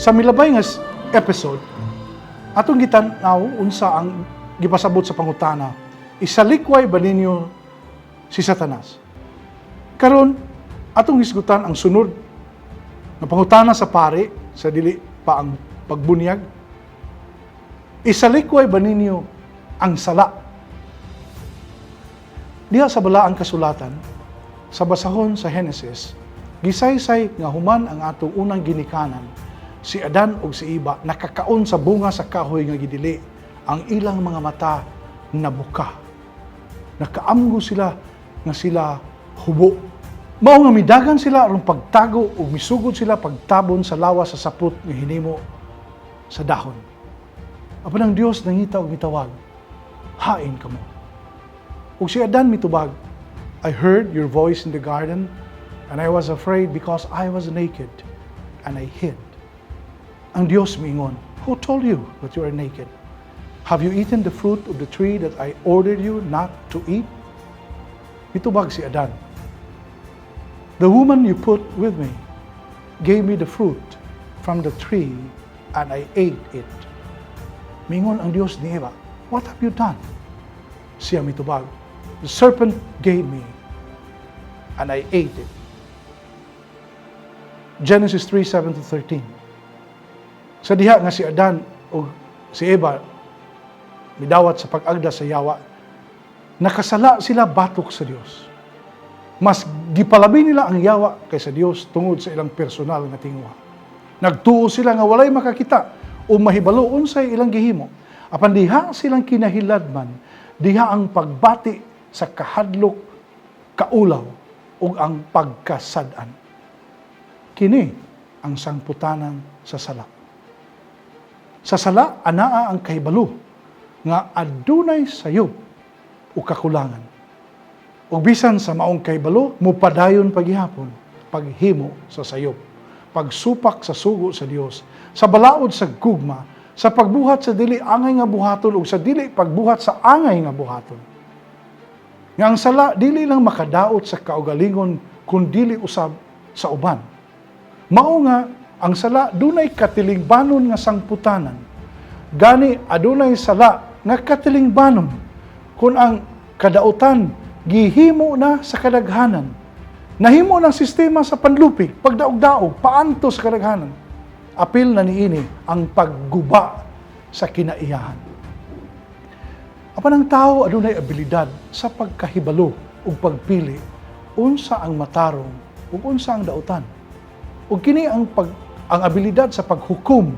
Sa milabay nga episode, atong gitan-aw unsa ang gipasabot sa pangutana, "Isalikway ba ninyo si Satanas?" Karon, atong hisgutan ang sunod nga pangutana sa pari sa dili pa ang pagbunyag. "Isalikway ba ninyo ang sala?" Diha sa Balaang Kasulatan, sa basahon sa Genesis, gisaysay nga human ang atong unang ginikanan, si Adan ug si Eva, nakakaon sa bunga sa kahoy nga gidili, ang ilang mga mata nabuka. Nakaamgo sila nga sila hubo. Mao nga midagan sila aron pagtago ug misugod sila pagtabon sa lawas sa sapot nga hinimo sa dahon. Apan ang Dios nangita og mitawag, "Hain kamo?" Ug si Adan mitubag, "I heard your voice in the garden, and I was afraid because I was naked, and I hid." Ang Dios miingon, "Who told you that you are naked? Have you eaten the fruit of the tree that I ordered you not to eat?" Mitubag si Adan, "The woman you put with me gave me the fruit from the tree, and I ate it." Mingon ang Dios ni Eva, "What have you done?" Siya mitubag, "The serpent gave me, and I ate it." Genesis 3, 7 to 13. Sa diha nga si Adan o si Eva midawat sa pag-agda sa yawa, nakasala sila batok sa Dios. Mas gipalabi nila ang yawa kaysa Dios tungod sa ilang personal nga tinguha. Nagtuo sila nga walay makakita o mahibalo unsay ilang gihimo. Apan diha silang kinahiladman, diha ang pagbati sa kahadlok, kaulaw ug ang pagkasad-an. Kini ang sangputanan sa sala. Sa sala, anaa ang kahibalo nga adunay sayop o kakulangan. Ug bisan sa maong kahibalo, mupadayon pagihapon, paghimo sa sayop, pagsupak sa sugo sa Dios, sa balaod sa gugma, sa pagbuhat sa dili angay nga buhaton ug sa dili pagbuhat sa angay nga buhaton. Nga ang sala dili lang makadaot sa kaugalingon kun dili usab sa uban. Mao nga ang sala dunay katilingbanon nga sangputanan. Gani adunay sala nga katilingbanon kung ang kadautan gihimo na sa kadaghanan. Nahimo ng sistema sa panlupig, pagdaog-daog, paantos sa kadaghanan. Apil na niini ang pagguba sa kinaiyahan. Apan ang tao adunay abilidad sa pagkahibalo ug pagpili unsa ang matarong ug unsa ang dautan. Ug kini ang abilidad sa paghukom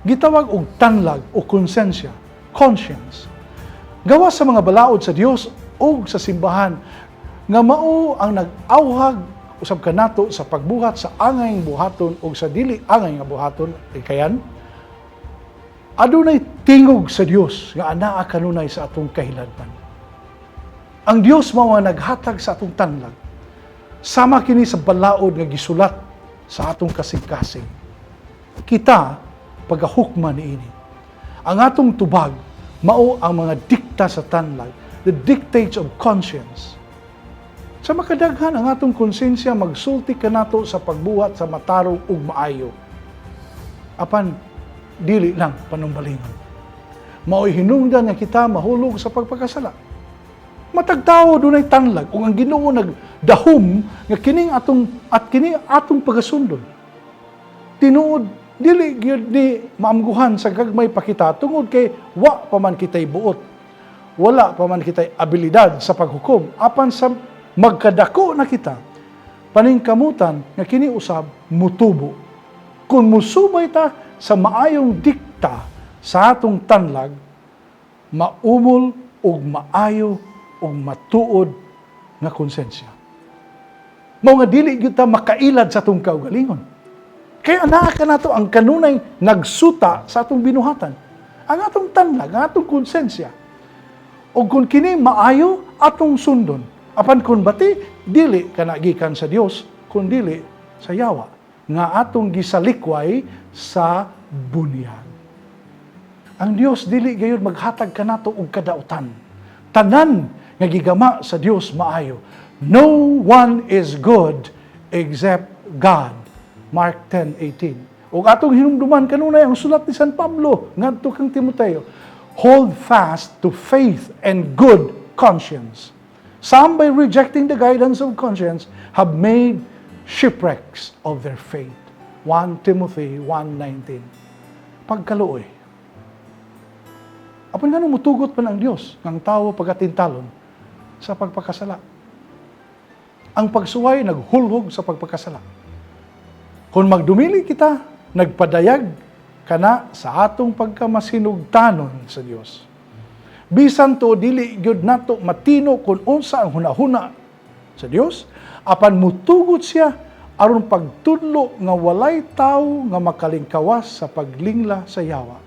gitawag og tanlag o konsensya, conscience. Gawas sa mga balaod sa Dios ug sa simbahan nga mao ang nag-awhag usab kanato sa pagbuhat sa angay buhaton ug sa dili angay nga buhaton kayan adunay tingog sa Dios nga anaa kanunay sa atong kahiladman. Ang Dios mao ang naghatag sa atong tanlag. Sama kini sa balaod nga gisulat sa atong kasing-kasing. Kita pagahukma niini. Ang atong tubag mao ang mga dikta sa tanlag, the dictates of conscience. Sa makadaghan, ang atong konsensya magsulti kanato sa pagbuhat sa matarong ug maayo. Apan dili lang panumbalingon. Mao'y hinungdan nga kita mahulog sa pagpakasala. Matag tawo dunay tanlag ug ang Ginoo nagdahom nga kining atong at kini atong pagasundon. Tinuod, dili gyud ni maamguhan sa gagmay pa kita tungod kay wa pa man kitay buot. Wala pa man kitay abilidad sa paghukom, apan sa magkadako na kita, paningkamutan nga kini usab mutubo. Kung musubay ta sa maayong dikta sa atong tanlag, maumol og maayo og matuod nga konsensya. Mao nga dili gyud ta makailad sa atong kaugalingon. Kaya anaa kanato ang kanunay nagsuta sa atong binuhatan. Ang atong tanlag, ang atong konsensya. O kung kini maayo, atong sundon. Apan kung bati, dili kana gikan sa Dios, kun dili sa yawa nga atong gisalikway sa bunyag. Ang Dios dili gayud maghatag kanato og kadautan. Tanan nga gigama sa Dios maayo. No one is good except God. Mark 10:18. Ug atong hinumduman kanunay ang sulat ni San Pablo ngadto kang Timoteo. Hold fast to faith and good conscience. Some, by rejecting the guidance of conscience, have made shipwrecks of their faith. 1 Timothy 1:19. Pagkaluoy. Apan ngano mutugot man ang Dios ng tawo pagatintalon sa pagpakasala? Ang pagsuway naghulhog sa pagpakasala. Kung magdumili kita, nagpadayag kana sa atong pagkamasinugtanon sa Dios. Bisan to dili gyud nato matino kung unsa ang hunahuna sa Dios, apan mutugot siya aron pagtudlo nga walay tawo nga makalingkawas sa paglingla sa yawa.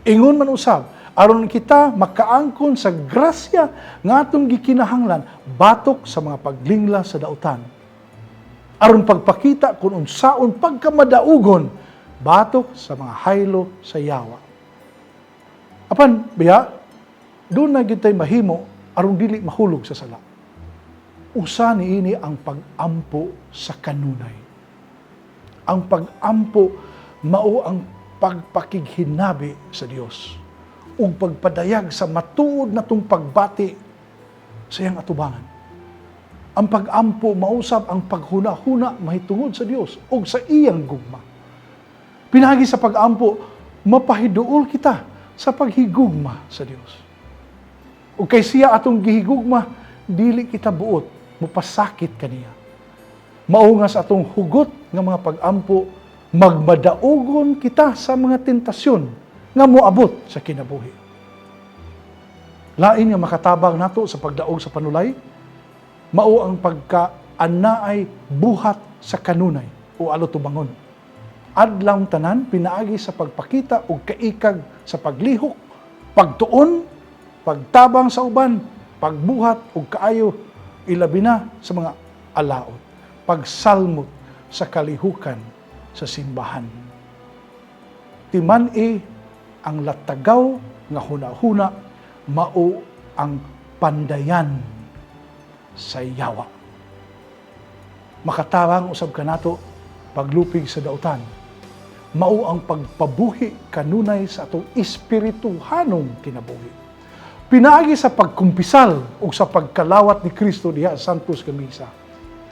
Ingon man usab, aron kita makaangkon sa grasya nga atong gikinahanglan batok sa mga paglingla sa dautan. Aron pagpakita kung unsaon pagkamadaugon batok sa mga haylo sa yawa. Apan biya, duna gyud tay mahimo aron dili mahulog sa sala. Usa niini ang pag-ampo sa kanunay. Ang pag-ampo mao ang pagpakighinabi sa Dios ug pagpadayag sa matuod natong pagbati sa iyang atubangan. Ang pag-ampo mausab ang paghuna-huna mahitungod sa Dios ug sa iyang gugma. Pinaagi sa pag-ampo, mapahiduol kita sa paghigugma sa Dios. Ug kay siya atong gihigugma, dili kita buot mupasakit kaniya. Mao nga sa atong hugot nga mga pag-ampo, magmadaugon kita sa mga tentasyon nga moabot sa kinabuhi. Lain nga makatabang nato sa pagdaog sa panulay, mao ang pagka anaay buhat sa kanunay o alutubangon. Adlaw tanan pinaagi sa pagpakita og kaikag sa paglihok, pagtuon, pagtabang sa uban, pagbuhat og kaayo, ilabi na sa mga alaot, pagsalmot sa kalihukan sa simbahan. Timan-i ang latagaw nga hunahuna mao ang pandayan sa yawa. Makatabang usab kanato paglupig sa dautan. Mao ang pagpabuhi kanunay sa atong espirituhanong kinabuhi. Pinaagi sa pagkumpisal ug sa pagkalawat ni Kristo diha sa Santos nga Misa.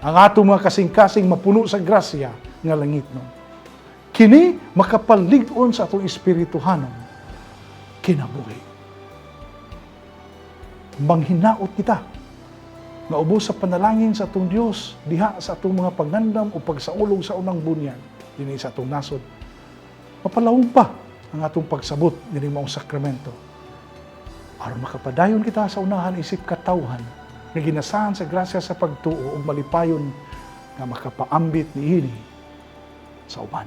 Ang atong mga kasing-kasing mapuno sa grasya nga langitnon. Kini makapalig-on sa atong espirituhanong kinabuhi. Manghinaot kita nga ubos sa panalangin sa atong Dios diha sa atong mga pangandam o pagsaulog sa unang bunyag dinhi sa atong nasod. Mapalawom pa ang atong pagsabot nining maong sakramento. Aron makapadayon kita sa unahan isip katawhan nga ginasahan sa grasya sa pagtuo ug malipayon nga makapaambit niini sa uban.